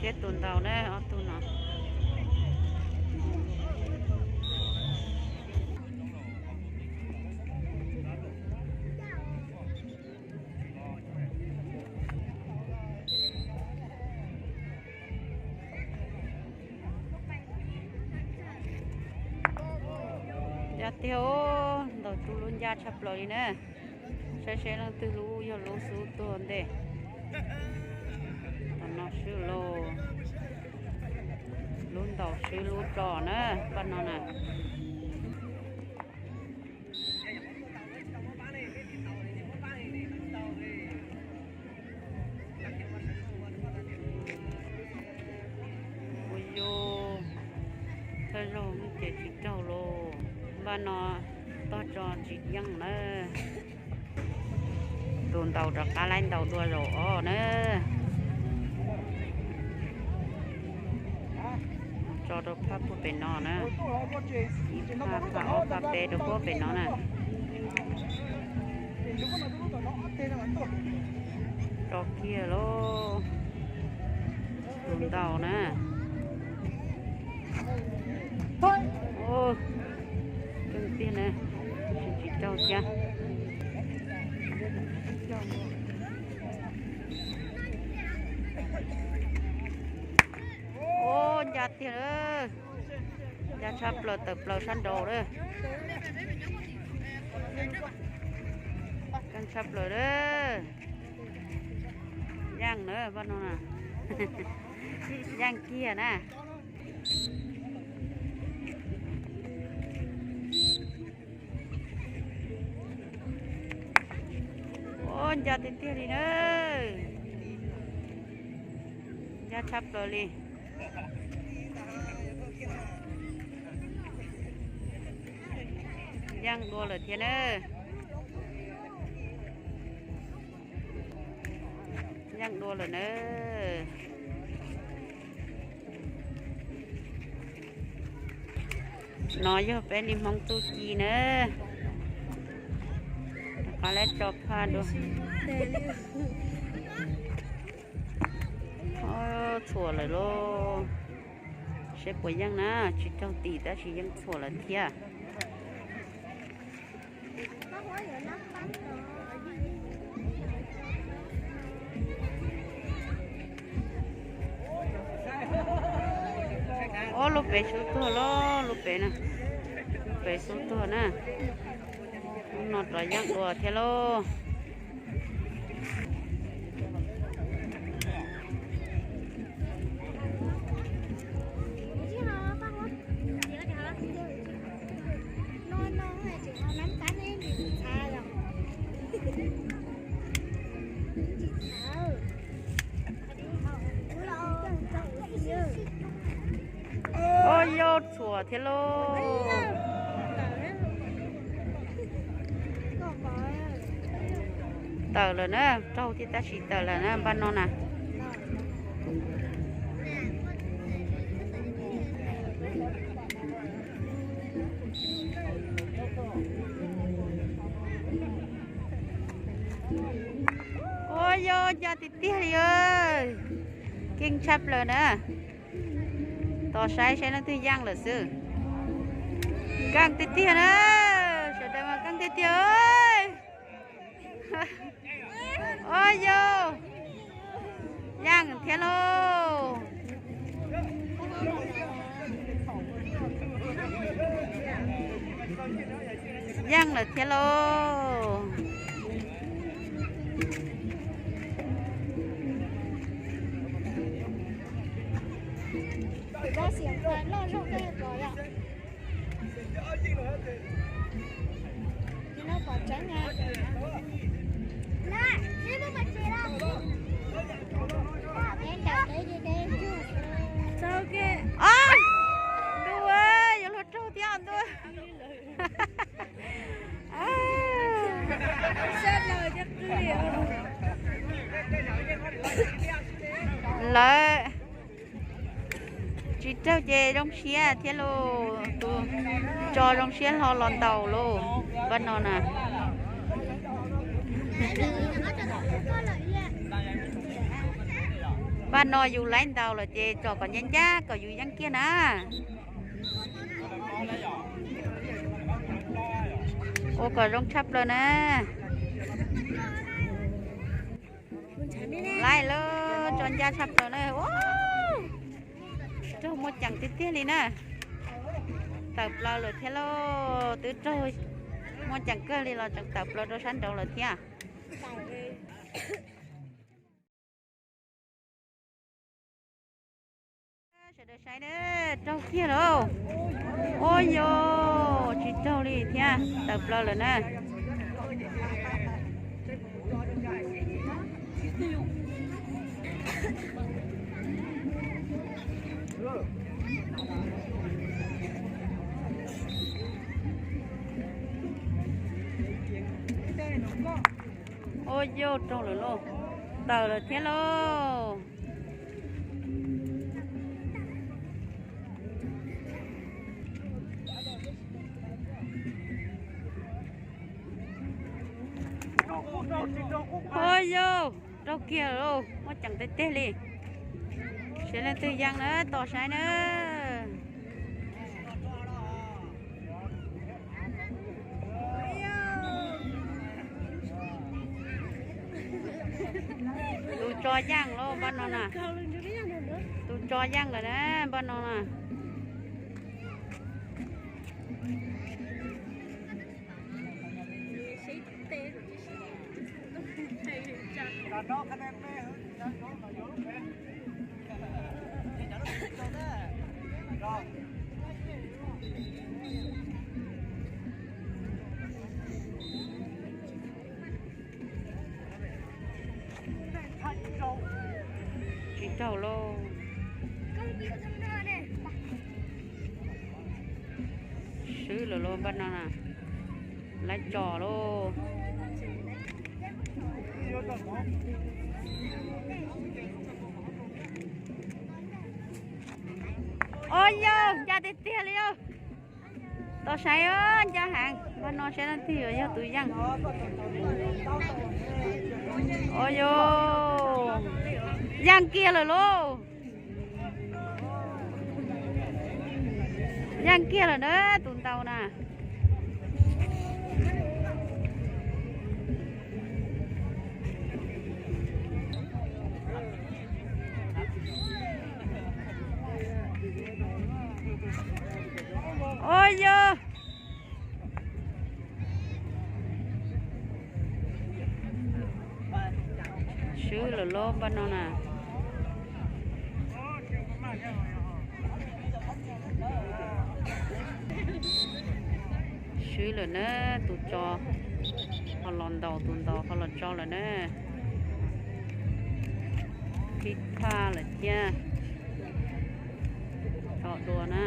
Peb tus ntaus na, ob tug no. Ncaj tiag, ntaus tsuj lub ncaj tshaj plaws li na. Saib seb leej twg lub yog lub xub tuag ntej. Tam no swb lauj, lub ntaus swb lub tso na, paj no na. Ua yog thawj zaug ces tsis raug lauj, npaj no tog tso tsis yeej na. Tus ntaus rov qab laib ntaus dua zaum ob na. Tso rau phab puag pem no na. Ib phab, phab ob, phab peb rau puag pem no na. Tso kiag lauj. Tus ntaus na. Keej tiag na, tsis raug thiab. Ua ncaj tiag, ncaj tshaj plaws tawm plaws sab nraud lawm. Keej tshaj plaws lawm. Yeej na, paj no na. Yeej kiag na. Ua ncaj tiag tiag li na. Ncaj tshaj plaws li. Yeej dua lawm thiab na. Yeej dua lawm na. No yog peb li Hmoob txuj ci na. Rov qab lawv tso phaj dua. Txhuam lawm lauj. Seb puas yeej na, tsis raug tim tab sis yeej txhuam lawm thiab. Ob, lub pem xub tuag lauj, lub pem na, lub pem xub tuag na. Lub no rov yeej dua thiab lauj. Ua yog txhuam thiab lauj. Tawm lawm na, raug thiab tab sis tawm lawm na, npaj no na. Ua yog ncaj tiag tiag li. Keej tshaj plaws na. Tos saib saib leej twg yeej lawm xwb. Keej tiag tiag na. Sawv daws mas keej tiag tiag. Ua yog yeej thiab lauj. Yeej lawm thiab lauj. Ntuj, yuav luag raug thiab ntuj. Lawv tsis raug ces zoo siab thiab lauj, tus tso zoo siab hlo los ntaus lauj, npaj no na. Paj no yus laib ntaus lawm ces tsom kom ncaj ncaj kom yus yeej kiag na. Ua kom zoo tshaj plaws na. Laib lawm, tso ncaj tshaj plaws na. Raug muaj ceem tiag tiag li na. Tawm plaws lawm thiab lauj, twb raug muaj ceem kawg li los tseem tawm plaws rau sab nraud lawm thiab. Sawv daws saib na, raug kiag lauj. Ua yog tsis raug li thiab, tawm plaws lawm na. Ua yog raug lawm lauj, tawm lawm thiab lauj. Ua yog raug kiag lauj, muaj ceem tiag tiag li. Saib leej twg yeej na, tos saib na. Tus tso yeej lauj npaj no na. Tus tso yeej lawm na npaj no na. Tsis raug lauj. Swb lawm lauj npaj no na. Laib tso lauj. Ua yog ncaj tiag tiag li os. Tos saib, ncaj heev. Npaj no saib leej twg yuav yog tus yeej. Ua yog yeej kiag lawm lauj. Yeej kiag lawm na tus ntaus na. Ua yog swb lawm lauj npaj no na. Swb lawm na, tus tso ho los ntaus, tus ntaus ho los tso lawm na. Khib thaj lawm thiab. Tso dua na.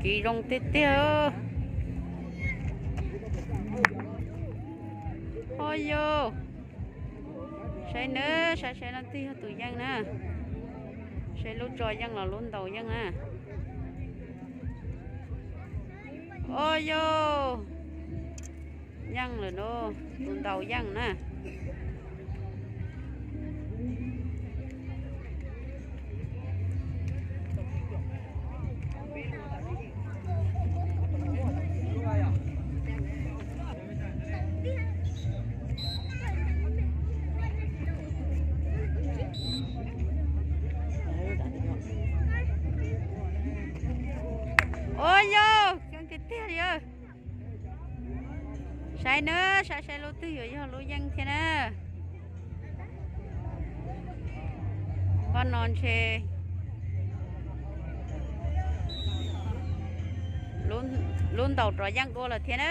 Kiv zoo tiag tiag. Ua yog, saib na, saib saib leej twg yog tus yeej na. Saib lub tso yeej los lub ntaus yeej na. Ua yog, yeej lawm na, tus ntaus yeej na. Ua yog, keej tiag tiag li. Saib na, saib saib lub twg yuav yog lub yeej thiab na. Npaj no ntshe lub ntaus rov yeej dua lawm thiab na.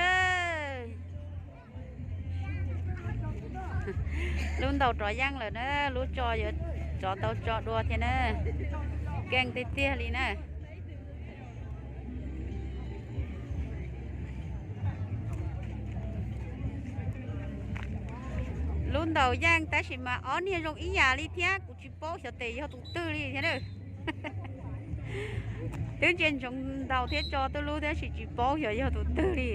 Lub ntaus rov yeej lawm na, lub tso yuav rov tau tso dua thiab na. Keej tiag tiag li na. Lub ntaus yeej tab sis mas ob niag zoo ib yam li thiab, kuv tsis paub xyov tes yog tus twg li thiab na. Twb ntsia ntsoov ntaus thiab tso tuj lub tab sis tsis paub xyov yog tus twg li.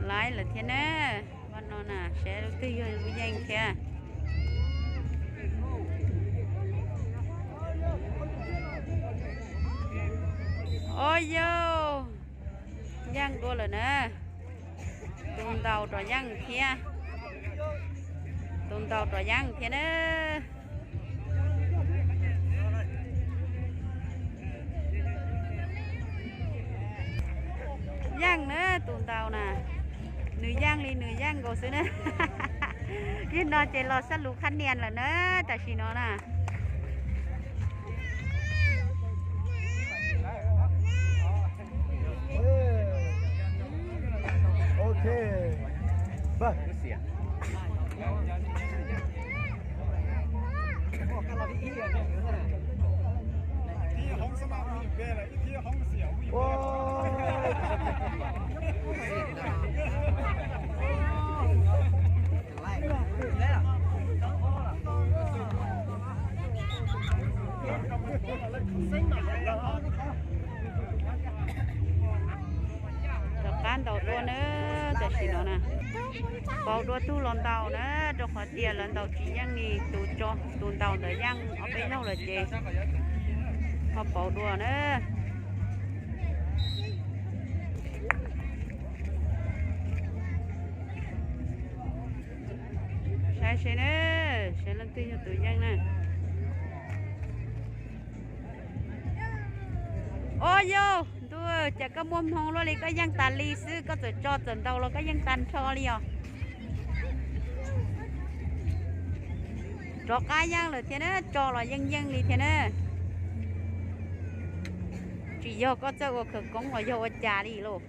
Laiv lawm thiab na, vaj no na, saib lub twg yog lub yeej thiab. Au yau, yeej dua lawm na. Tus ntaus rov yeej thiab. Tus ntaus rov yeej thiab na. Yeej na, tus ntaus na, nws yeej li nws yeej nkaus xwb na. Yog no ces los xab lus khab nias lawm na, tam sim no na. Rov qab ntaus dua na, tam sim no na. Pauv dua tug los ntaus na, rau qhov tias lawv ntaus tsis yeej li, tus tso, tus ntaus ntawd yeej ob peb zaug lawm ces ho pauv dua na. Saib seb na, saib leej twg yog tus yeej na. Au yau, ntuj, cas koj muaj hmoo luaj li, koj yeej tas li xwb, koj txawm tso txawm ntaus los koj yeej tag nrho li os. Rov qab yeej lawm thiab na, tso los yeej yeej li thiab na. Tsis yog koj txawj ua khawv koob los yog ua cas li lauj.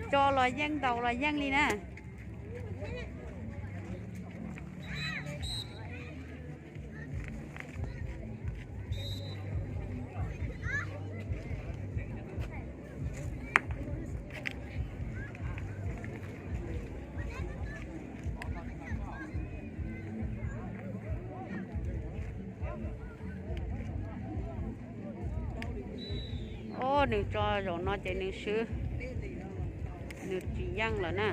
Tso los yeej, ntaus los yeej li na. Au, nws tso zaum no ces nws swb, nws tsis yeej lawm na.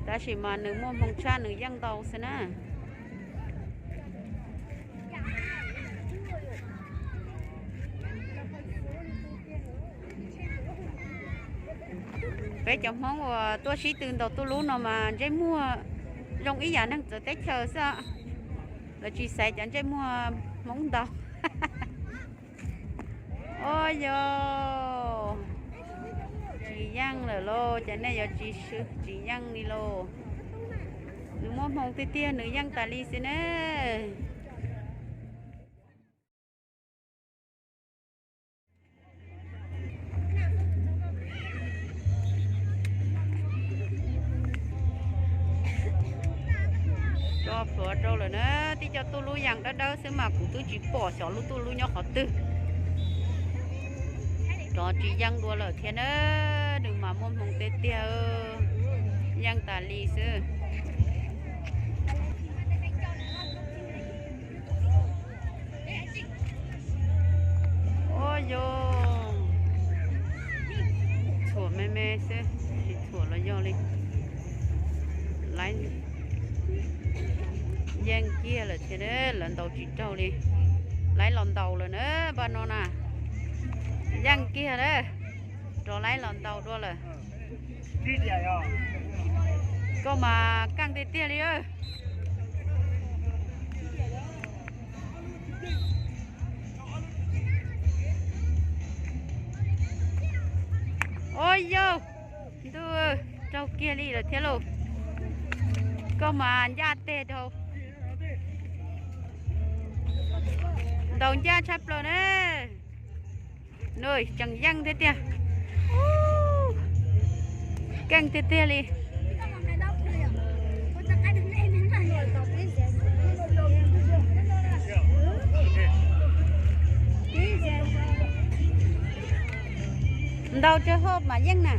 Tab sis mas nws muaj hmoo tshaj, nws yeej ntau xwb na. Peb cov Hmoob uas tuaj sib tw ntaus tuj lub no mas ntsej muag zoo ib yam neeg txawv teb chaws xwb. Lawv tsis xaiv cov ntsej muag Hmoob ntaus. Au yau, tsis yeej lawm lauj, ces nej yuav tsis swb, tsis yeej li lauj. Nws muaj hmoo tiag tiag, nws yeej tas li xwb ne. Tso plhuav rau lawm na, tib co tuj lub yeej dawb dawb xwb mas kuv twb tsis pom xyov lub tuj lub nyob qhov twg. Rov tsis yeej dua lawm thiab na, nws mas muaj hmoo tiag tiag, yeej tas li xwb. Au yau, txhuam me me xwb, tsis txhuam los yog li. Laiv yeej kiag lawm thiab, lawv ntaus tsis raug li. Laiv los ntaus lawm na, npaj no na. Yeej kiag na, rov laiv los ntaus dua lawm. Koj mas keej tiag tiag li. Au yau, ntuj, raug kiag li lawm thiab lauj. Koj mas ncaj teg dhau. Ntaus ncaj tshaj plaws na. Nws tseem yeej thiab tiag. Keej tiag tiag li. Ntaus tsawg hauj mas yeej na.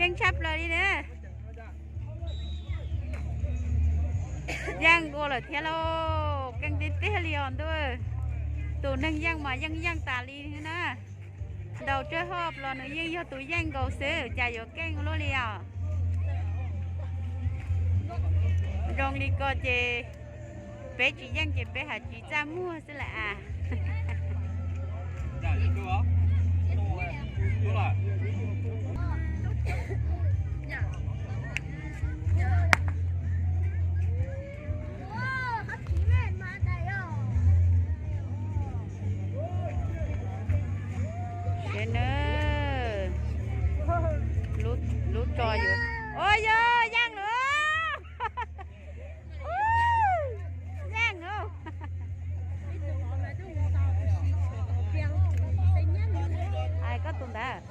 Keej tshaj plaws li na. Yeej dua lawm thiab lauj, keej tiag tiag li os ntuj. Tus neeg yeej mas yeej yeej tas li na. Ntaus tsawg hov los nws yeej yog tus yeej nkaus xwb, cas yuav keej ua luaj li os. Zoo li ko ces peb tsis yeej ces peb hais tsis txaj muag xwb lawm as. Seb na, lub tso yuav, ua yog yeej lawm. Yeej lawm. Hais koj tus ntawd,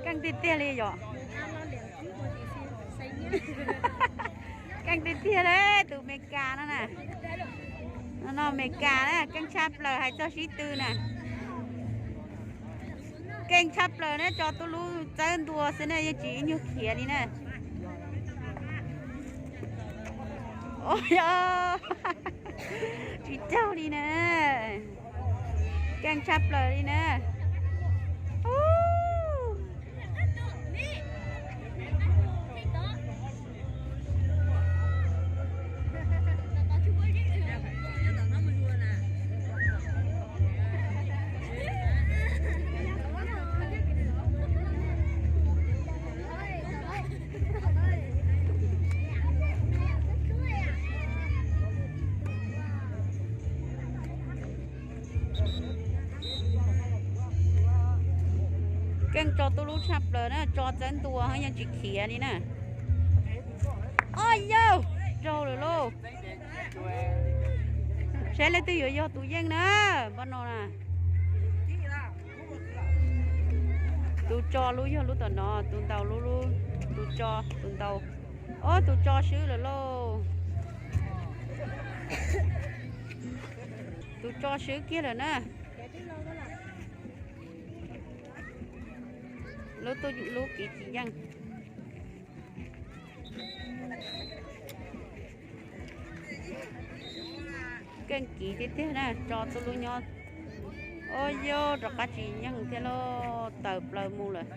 keej tiag tiag li yom. Keej tiag tiag li tus Meskas no na. No Meskas na, keej tshaj plaws hais txog sib tw na. Keej tshaj plaws na, tso tuj lub txawb ntua xwb na, yeej tsis ib nyuag khiav li na. Tsis raug li na. Keej tshaj plaws li na. Keej tso tuj lub tshaj plaws na, tso txawb ntua yeej tsis khiav li na. Ua yog raug lawm lauj. Saib leej twg yuav yog tus yeej na, npaj no na. Tus tso lub yog lub tom no, tus ntaus lub, tus tso, tus ntaus. Ob, tus tso swb lawm lauj. Tus tso swb kiag lawm na. Lub, lub kiv tsis yeej. Keej kiv tiag tiag na, tso tuj lub nyob. Ua yog rov qab tsis yeej thiab lauj, tawm plaws mus lawm.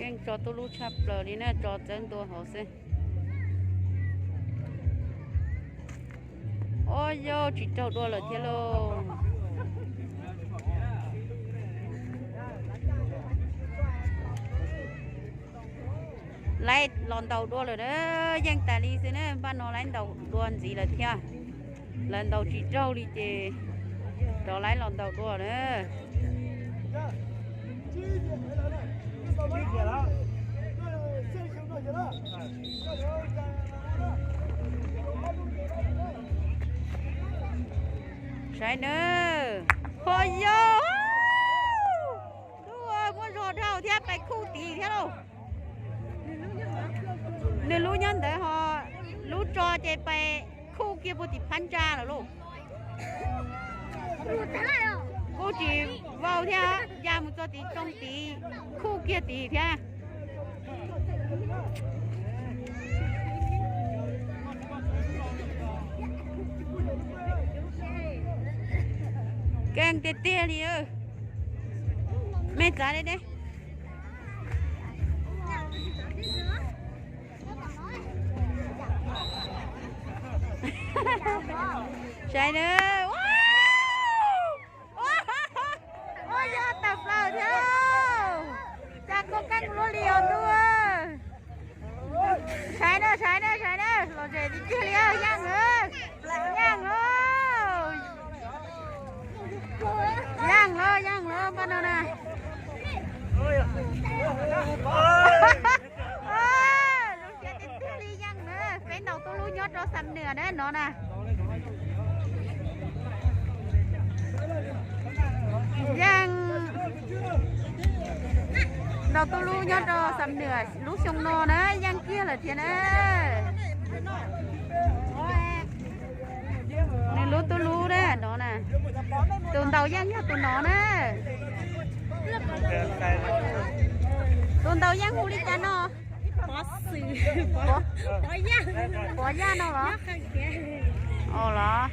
Keej tso tuj lub tshaj plaws li na, tso txawb ntua hauv xwb. Ua yog tsis raug dua lawm thiab lauj. Lawv los ntaus dua lawm na, yeej tas li xwb na, npaj no lawv ntaus dua ntxiv lawm thiab. Lawv ntaus tsis raug li ces rov lawv los ntaus dua na. Saib na, ho yog, muaj zog dhau thiab, pais khuj tid thiab lauj. Nws lub nyob ntawd ho, lub tso ces pais khuj kiag puag tim phab ntsa lawm lauj. Kuj tsis vau thiab, ya mus txog tid rooj tid, khuj kiag tid thiab. Keej tiag tiag li. Mej txav deb deb. Saib na. Ua yog tawm plaws thiab. Cas koj keej luaj li os ntuj. Saib na, saib na, los ze tiag tiag li, yeej, yeej, yeej los, yeej los pab no na. Lub siab tiag tiag li, yeej na, peb ntaus tuj lub nyob rau Xam Nuas na no na. Yeej ntaus tuj lub nyob rau Xam Nuas lub xyoo no na, yeej kiag lawm thiab na. Nws lub tuj lub na no na. Tus ntaus yeej yog tus no na. Tus ntaus yeej hu li cas no? Pov Yaj no los? Os los,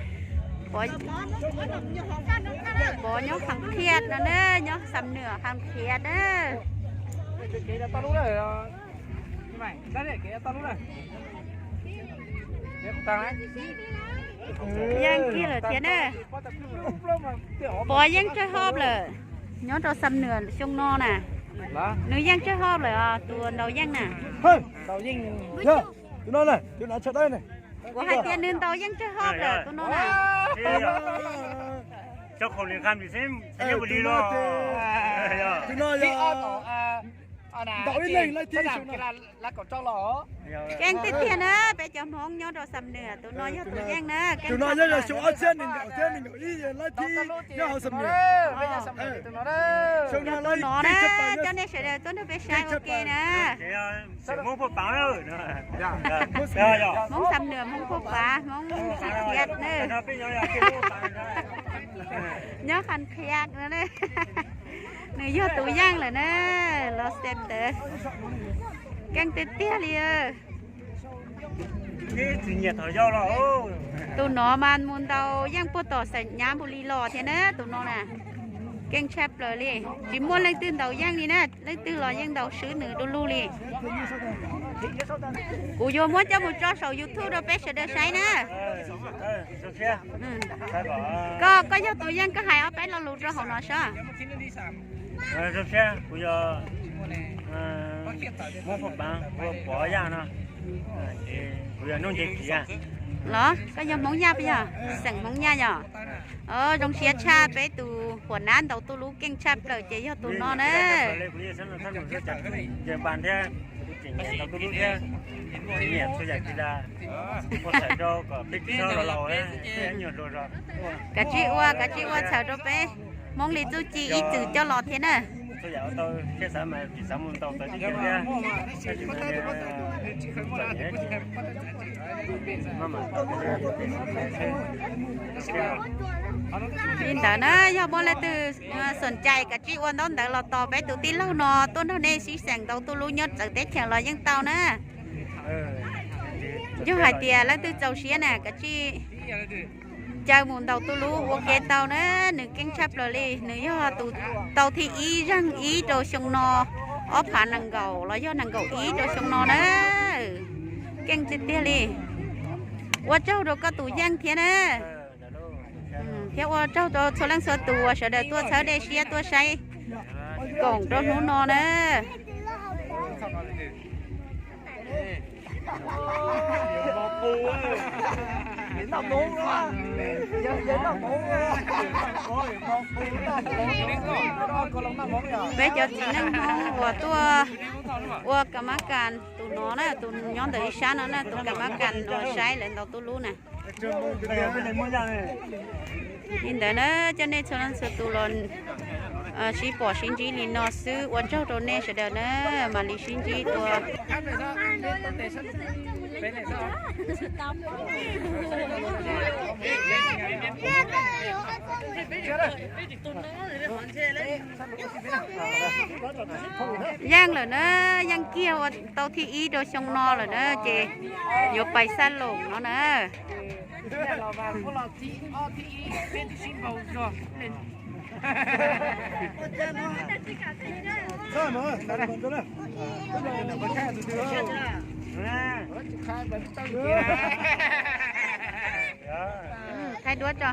Pov nyob Kham Khiaj no na, nyob Xam Nuas Kham Khiaj na. Yeej kiag lawm thiab na. Pov yeej tsawg hov lawm, nyob rau Xam Nuas xyoo no na. Nws yeej tsawg hov lawm os, tus ntaus yeej na. Kuv hais tias nws ntaus yeej tsawg hov lawm tus no na. Keej tiag tiag na, peb cov Hmoob nyob rau Xam Nuas tus no yog tus yeej na, keej tshaj plaws. Tus no na, coj nej sawv daws tuaj nrog peb saib ua ke na. Hmoob Xam Nuas, Hmoob Phuj Pav, Hmoob Kham Khiaj na. Nyob Kham Khiaj no na. Nws yog tus yeej lawm na, los xem tawm. Keej tiag tiag li. Tus no mas mus ntaus yeej puag tom Xam Nyab Npus Lis los thiab na, tus no na. Keej tshaj plaws li, tsis muaj leej twg ntaus yeej li na, leej twg los yeej ntaus swb nws du lug li. Kuv yuav muab coj mus tso saum YouTube rau peb sawv daws saib na. Koj, koj yog tus yeej, koj hais ob peb lo lus rau hauv no saib. Zoo siab, kuv yog Hmoob Phuj Pav, kuv yog Pov Yaj no. Kuv yog Nuj Nce Kiv. Los koj yog Hmoob Yaj puas yog? Xeem Hmoob Yaj yog. Zoo siab tshaj, peb tus huam nab ntaus tuj lub keej tshaj plaws ces yog tus no na. Kav tsij ua, kav tsij ua txhawb rau peb Hmoob li txuj ci ib txwm coj los thiab na. Li ntawd na, yog muaj leej twg xom cai kav tsij ua ntaub ntawv los tos peb tus tij laug no tuaj nrog nej sib xeem ntaus tuj lub nyob txawv teb chaws los yeej tau na. Yog hais tias leej twg txaus siab na kav tsij caw mus ntaus tuj lub ua ke tau na, nws keej tshaj plaws li, nws yog tus tau thib ib zeeg ib rau xyoo no, ob phav nees nkaum los yog nees nkaum ib rau xyoo no na. Keej tiag tiag li. Ua tsaug rau koj tus yeej thiab na. Thiab ua tsaug rau txhua leej txhua tus uas sawv daws tuaj txhawb dej siab tuaj saib koom rau hnub no na. Peb cov txiv neej Hmoob uas tuaj ua kas mab kas tus no na, tus nyob ntawm ib sab no na, tus kas mab kas uas saib lawv ntaus tuj lub na. Li ntawd na, coj nej txhua leej txhua tus los sib pom sib ntsib li no xwb, ua tsaug rau nej sawv daws na, mam li sib ntsib dua. Yeej lawm na, yeej kiag ua tau thib ib rau xyoo no lawm na, ces yuav pais xab loos no na. Thaij duab tso.